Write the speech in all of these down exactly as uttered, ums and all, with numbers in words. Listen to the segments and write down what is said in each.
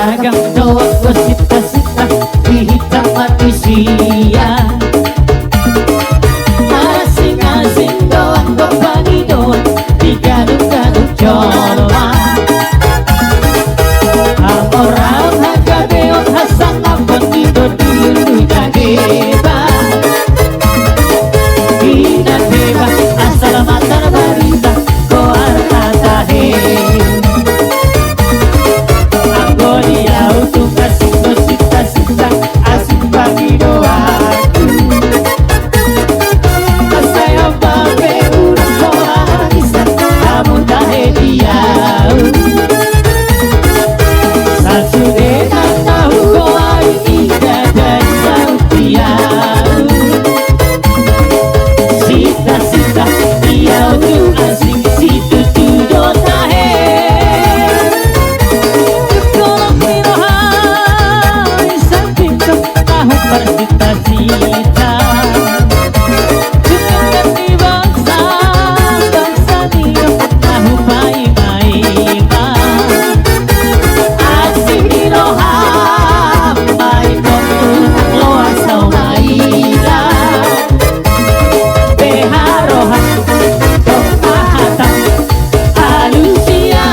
Ragam do anggo sinta-sinta di hita manusia. Asing-asing do anggo pangidoan di ganup-ganup jolma. Hamoraon, hagabeon, hasangapon i do di ulu na deba. Di na deba asal matar barita, goar na tahe. Anggo di au tung asing do sinta-sinta, asing pangidoanku. Sai hamba pe unang pola manisan, hamu tahe di au. Sasude na hugoari i ndada i saut di au. Sinta-sinta, di au tung asing situtu do tahe. Tolong ni roha i sampingku, na huparsinta-sinta. Tung denggan ni bangsa, bangsa ni na hupaima-ima. Asing ni roha, mai tong unang loas au maila. Beha roha, tong na hata, alusia.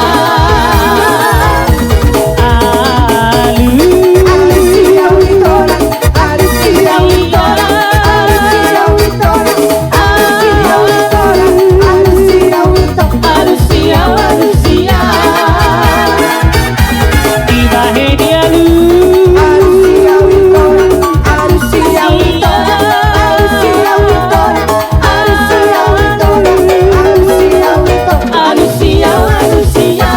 Alu. Alusia uitona, alusia uitona, alusia uitona, alusia uitona, alusia uitona, alusia, alusia. Dibahen i alu. Alusia uitona, alusia uitona, alusia uitona, alusia uitona, alusia uitona, alusia, alusia.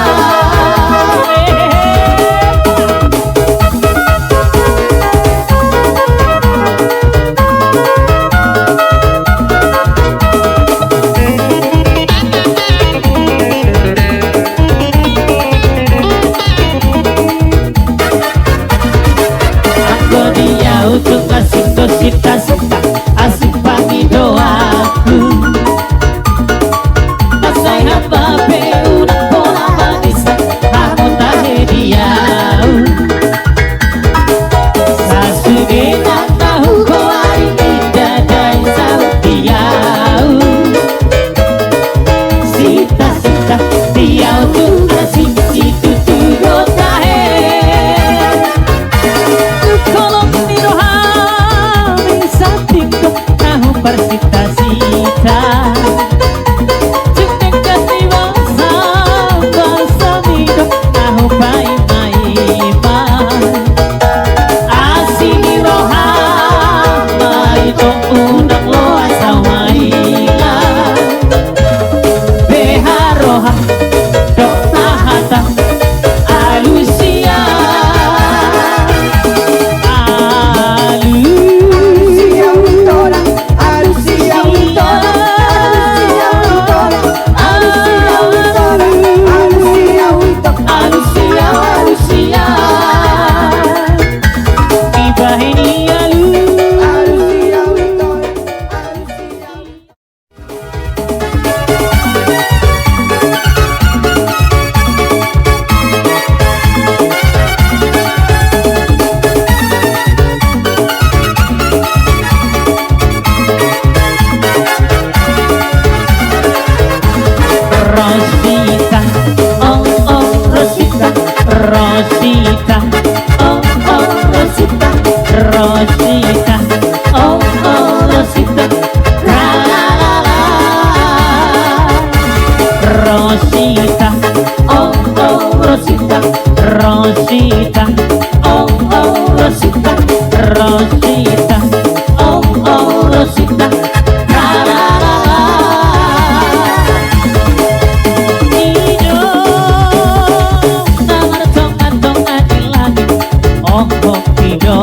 Anggo di au tung asing do sinta-sinta, asing pangidoanku. Sai hamba pe unang pola manisan, hamu tahe di au. Sasude na hugoari i ndada i saut di au. Sinta-sinta, di au tung asing situtu do tahe. Tolong ni roha i sampingku, na huparsinta-sinta. Tung denggan ni bangsa, bangsa ni do na hupaima-ima. Asing ni roha, mai tong unang loas au maila. Beha roha, tong na hata, alusia. Alu. Alusia uitona, alusia uitona, alusia uitona, alusia uitona, alusia, alusia. Dibahen i alu. Alusia uitona, alusia. Rosita, oh, oh, Rosita, Rosita, oh, oh, Rosita, Rosita, oh, oh, Rosita, la, la, la, la. Rosita, oh, oh, Rosita, Rosita, oh, oh, Rosita, Rosita, oh, oh, Rosita, la, la, la, la. Ijo na martonga-tonga di langit, oh, oh, ijo.